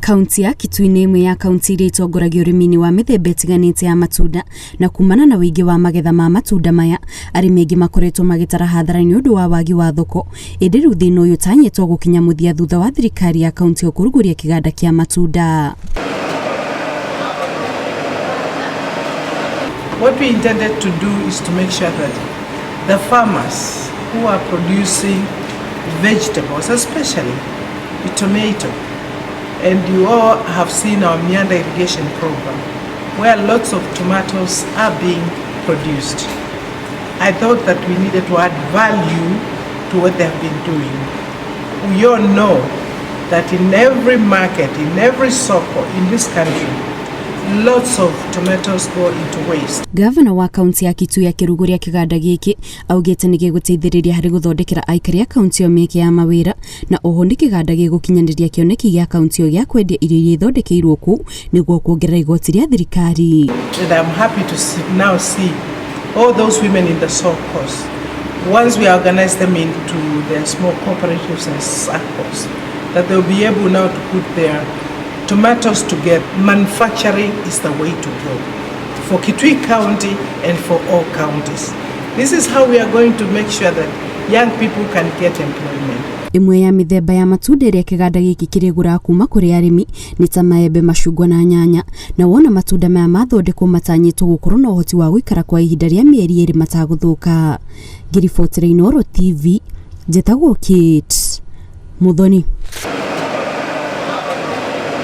Kaunti ya Kitui nĩ ĩmwe ya kaunti iria itongoragia ũrĩmi-inĩ wa mĩthemba ĩtiganĩte ya matunda na kumana na ũingĩ wa magetha ma matunda maya, arĩmi aingĩ makoretwo magĩtara hathara nĩ ũndũ wa wagi wa thoko. Ĩndĩ rĩu thĩna ũyũ ũtanyĩtwo gũkinya mũthia thutha wa thirikari ya kaunti ĩyo kũrugũria kĩganda kĩa matunda. What we intended to do is to make sure that the farmers who are producing vegetables, especially the tomato, and you all have seen our Mianda irrigation program, where lots of tomatoes are being produced. I thought that we needed to add value to what they have been doing. We all know that in every market, in every soko in this country, lots of tomatoes go into waste. Gavana wa kaunti ya Kitui akĩrugũria kĩganda gĩkĩ augĩte nĩ gĩgũteithĩrĩria harĩ gũthondekera aikari a kaunti ĩyo mĩeke ya mawĩra na oho nĩ kĩganda gĩgũkinyanĩria kĩoneki gĩa kaunti ĩyo gĩa kwendia irio iria ithondekeirwo kũu nĩguo kuongerera igoti rĩa thirikari. And I'm happy to see, now see all those women in the sokos. Once we organize them into their small cooperatives and SACCOs, that they'll be able now to put their tomatoes together. Manufacturing is the way to go for Kitui County and for all counties. This is how we are going to make sure that young people can get employment. Ĩmwe ya mĩthemba ya matunda ĩrĩa kĩganda gĩkĩ kĩrĩgũraga kuma kũrĩ arĩmi nĩ ta maembe, macungwa na nyanya. Na wona matunda maya mathondekwo matanyĩtwo gũkorwo na ũhoti wa gũikara kwa ihinda rĩa mĩeri 2 matagũthũka. Ngĩribotera Inooro TV, njĩtagwo Kate Muthoni.